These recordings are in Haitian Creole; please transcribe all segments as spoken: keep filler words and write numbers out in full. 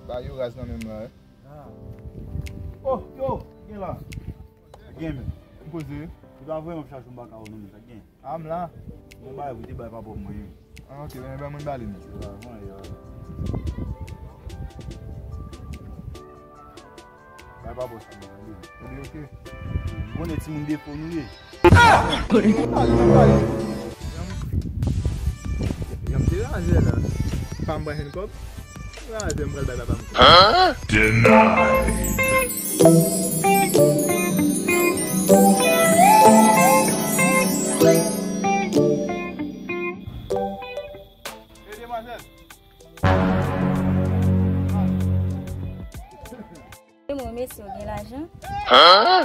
Ba yo raz nan menm la, wi. Ah. Oh, yo, gen la. Gen men. M poze. Ou ta voye m ap chache m pa ka wè non men sa gen. Ah, m la. Mwen bay ou te bay pa pòp mwen. Ah, ok, ben, ben, mwen bale men. Yo, avan, yo. Bay pa pòp sa mwen. Epi, ok. M konnen timoun defo nou ye. Pale, pale. Janm te raze la. Pa m pran jèn kòb. Raze m pral bay papa m kòb. Denied. Hey, demwazèl. Mwen, mesye, w gen lajan? Oh,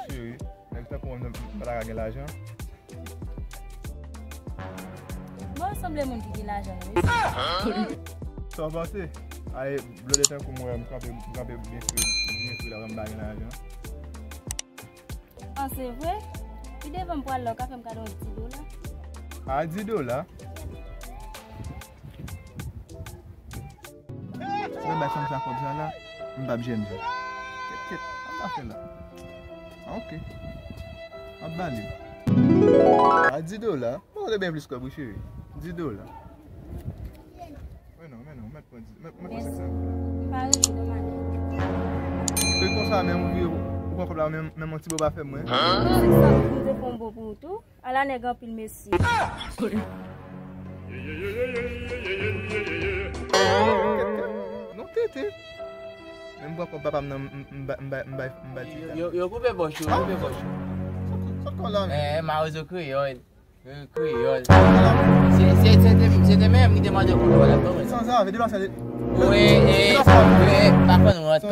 cheri, nèg tankou mwen, m pa ta ka gen lajan. Bon, w sanble moun ki gen lajan, non, mesye. Sa w panse? Ay, blòdè tankou mwen, m kanpe, m kanpe byen fre, byen fre la, m pa gen lajan. Ah, se vre? Pi devan m pral la, w ka fè m kado yon di dola? Ah, di dola? Si mwen bay fanm sa kòb sa la, m p ap jwenn li. Kèt, kèt, sa m ap fè la? Ah, ok. M ap ba li. Ah, di dola. Mwen te byen plis kòb, wi, cheri. Di dola. Men non, men non, mèt pran di, mèt, mèt pran senk san. M pa rete nan male. Se konsa menm, ou vire, ou pran kòb la, menm, menm yon ti bo pa fè mwen. Senk san pou m te fè yon bo pou ou tou. Ala nèg anpil mesye. Non, tete. Menm pran kòb papa m nan, m, m, m bay, m bay, m bay ti. Yo, yo, yo koupe pòch yo, yo koupe pòch yo. Sot, sot kon la, men. Eh, mawozo kreyòl. Eh, kreyòl. Se, se, se te, se te menm ki te mande w pou l la, ban mwen. San zave, de la sa de. Wi, eh, wi, pa konn wont.